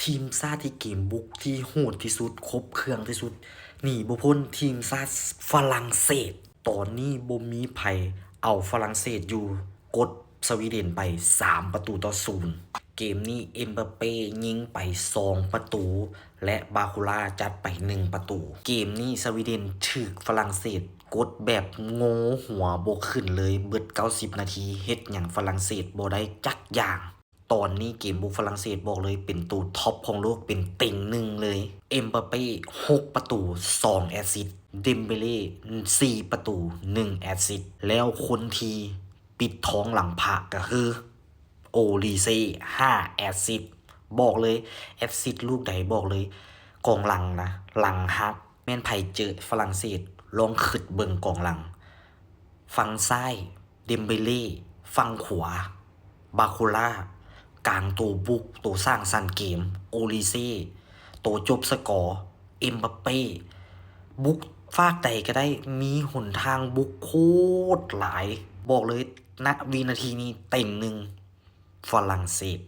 ທີມຊາດທີ່ເກມບຸກທີ່ໂຫດທີ່ສຸດ, ຄົບເຄື່ອງທີ່ສຸດ, ໜີບໍ່ພົ້ນທີມຊາດຝຣັ່ງເສດ. ຕອນນີ້ບໍ່ມີໃຜເອົາຝຣັ່ງເສດຢູ່, ກົດສະວີເດັນໄປສາມປະຕູຕໍ່ສູນ. ເກມນີ້ເອັມບາເປ້ຍິງໄປສອງປະຕູ ແລະ ບາຄູລາຈັດໄປໜຶ່ງປະຕູ. ເກມນີ້ສະວີເດັນຖືກຝຣັ່ງເສດກົດແບບໂງ່ຫົວບໍ່ຂຶ້ນເລີຍ, ເບິດເກົ້າສິບນາທີ ເຮັດຫຍັງຝຣັ່ງເສດບໍ່ໄດ້ຈັກຢ່າງ. ຕອນນີ້ເກມບຸກຝຣັ່ງເສດບອກເລີຍເປັນໂຕທັອບຂອງໂລກ, ເປັນເຕັງໜຶ່ງເລີຍ. ເອັມບາເປ້ຫົກປະຕູ ສອງແອັດຊິດ, ເດມເບເລສີ່ປະຕູ ໜຶ່ງແອັດຊິດ, ແລ້ວຄົນທີ່ປິດທອງຫຼັງພະກໍຄືໂອລີເຊ ຫ້າແອັດຊິດ. ບອກເລີຍ ແອັດຊິດລູກໃດບອກເລີຍ ກອງຫຼັງນະ ຫຼັງຫັກ. ແມ່ນໃຜເຈີຝຣັ່ງເສດ ລອງຄິດເບິ່ງກອງຫຼັງ. ຝັ່ງຊ້າຍ ເດມເບເລ, ຝັ່ງຂວາ ບາຄູລາ, ກາງໂຕບຸກ ໂຕສ້າງສັນເກມ ໂອລີເຊ, ໂຕຈົບສະກໍ ເອັມບາເປ້. ບຸກຟາກໃດກໍໄດ້, ມີຫົນທາງບຸກໂຄດຫຼາຍ. ບອກເລີຍ ນະ ວິນາທີນີ້ເຕັງໜຶ່ງຝຣັ່ງເສດ.